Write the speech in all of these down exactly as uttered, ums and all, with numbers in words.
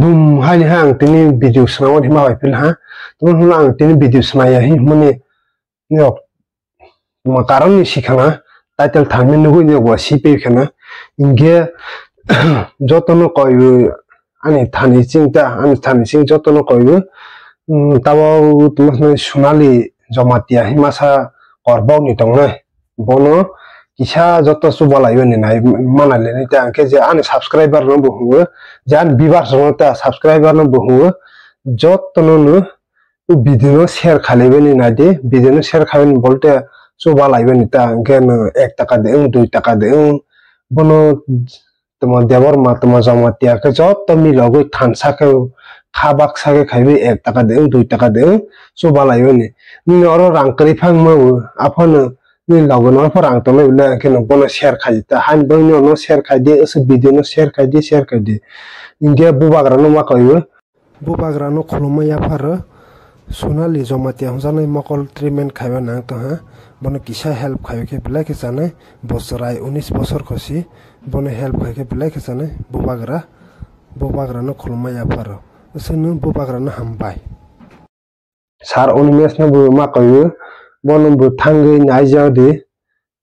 Bum haini ha ang tini video swnamwi hima bai phil ha. Tamo hwnla ang tini video swnaya hi hwnmani nok ma karon ni sikhana title thangnai nugwi nok bo si pe khana. Hinkhe jotono koi ani thani chingta, ani thani ching jotono koi bo. Tabo tamo Sonali Jomatia himasa korbok ni tongnai. Bono kisa joto chubalai bani nai manai le nai ta, hwnkhe je ani subscriber no bo hwngo, je ani viewers rok no ta subscriber no bo hwngo, joto no no video no share khalai bani nai di, video no share khalai bani bolte chubalai bani ta, hwnkhe no ek taka de wng, dui taka de wng, bono tamo Debbarma, tamo Jamatia khe joto milogwi thansa khe kha baksa khe khaiwi ek taka de wng, dui taka de wng chubalai bani. Nini oro rang kwrwi phang ma bo, aphano nini logo no pho rang tongnai bwle, hwnkhe no bono share khai di ta. Hain bwrwi no share khai di, aswk video no share khai di, share khai di. Hinkhe bubagra no ma kaiwi. Bubagra no khulumma yapharo Sonali Jomatia hwnjaknai mokol treatment khaiba nang tongha. Bono kisa help khaiwi khe belai khe chanai, bo chwrai unis bosor khosi. Bono help khai khe belai khe chanai bubagra. Bubagra no khulumma yapharo. Aswkno bubagra no hambai. Sir Animesh no bo ma kaiwi, bono bo thangwi naijak di,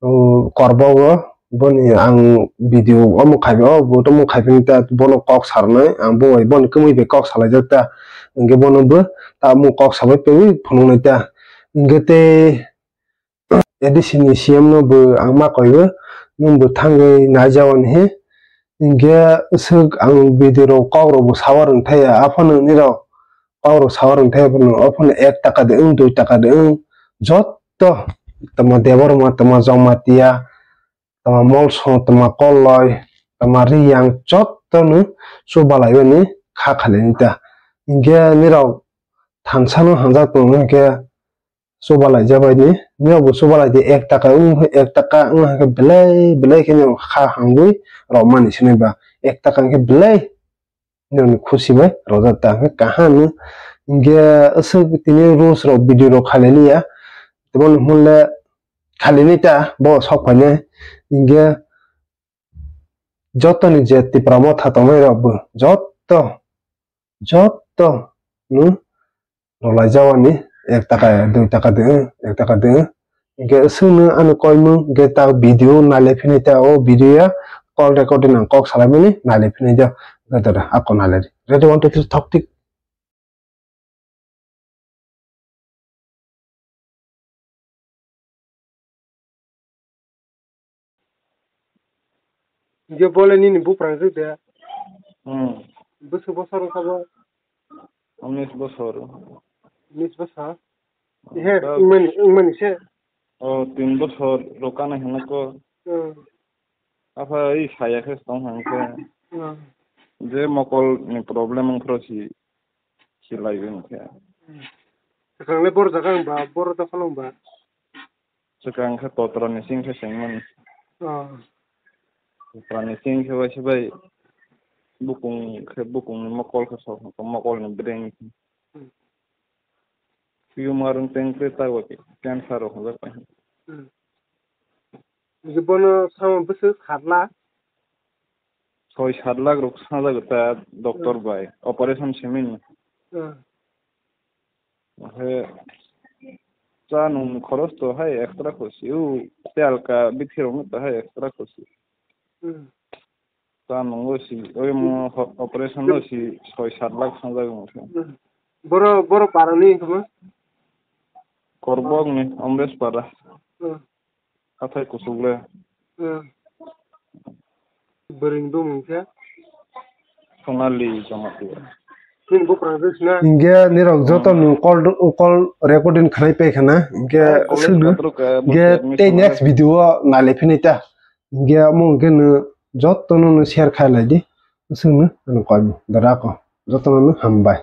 o, korbogo, boni ang video omo khaibi, o, bo to mung khaibi ta, bono kok sarnai, ang bo bai, boni kwmwi bai kok salaijak ta, hinkhe bono bo ta mung kok sabai twi phunuknai ta, hinkhe tei A D C ni C M no bo ang ma kaiwi, nwng bo thangwi naijak ani he, hinkhe swk ang video rok kok rok bo sabar wng thaya, aphano nini rok kok rok sabar wng thai, aphano, aphano ek taka de wng, dui taka de wng, joto tamo Debbarma, tamo Jamatia, tamo Molsong, tamo Kolloi, tamo Riyang, joto no chubalai bani kha khalai ni ta. Hinkhe nini rok thansa no hamjak tongo hinkhe chubalai jabai ni, nini rok bo chubalai di, ek taka wng, ek taka wng khe belai, belai khe nini rok kha hangwi rw mani sinai ba, ek taka wng khe belai. Nini khusi bai rojak ta hwnkhe kaham no. Hinkhe aswk tini rules rok video rok khalai liya. Tei bono hwnle khalai ni ta bo sok phainai. Hinkhe joto ni je Tipra Motha tongnai rok bo joto, joto no rwlaijak ani ek taka, dui taka de, ek taka de. Hinkhe aswkno ani koimung hinkhe ta video nailai phini ta o video ya call recording ang kok salaimani nailai phini ta. Hinkhe dada ako nailai di. Ready, one, two, three, thok tik. Hinkhe bole nini buprang se de. Hmm. Bwswk bosor wngkha bo? Unis bosor. Unis bosor? Hmm, he, ta wngmani, wngmani se. O, tin bosor rok kana hinwi ko. Hmm. Apha, i saya khe tong hang khe. Hmm. Je mokol ni problem wngphro si, si lai wng khe. Hmm. Swkang le bor jaga wng ba, bor dophano wng ba. Swkang khe totra ni sing khe sengmani. Oh. Totra ni sing khe waisa bai bukung khe bukung ni mokol khe sok mokol ni breng. Hmm. Tumor wng teng khe ta bo cancer rok hwnjak pai. Hmm. Bono samo bwswk sat lakh? Soi sat lakh rok sanjak ta doctor bai operation simi. Hmm. Ohe cha nung khoros to hai extra khosi u, tel ka bithi rok to hai extra khosi. Hmm. Cha nung o si, oi mo ho-, operation o si soi sat lakh sanjak mo se. Hmm. Boro, boro para ni kama? Korbok ni Amresh para. Hmm. Hathai kuchuk le. Hmm. Bwrwini bumung khe? Sonali Jamatia. Nini buprang wngkha na? Hinkhe nirok joto ni call, call recording khlai paikha na. Hinkhe, eh, college swngno. Kadro ka hinkhe tei next video o nailai phini ta. Hinkhe omo hinkhe no joto no share khlai di. Swngno ano koi da rako. Joto no hambai.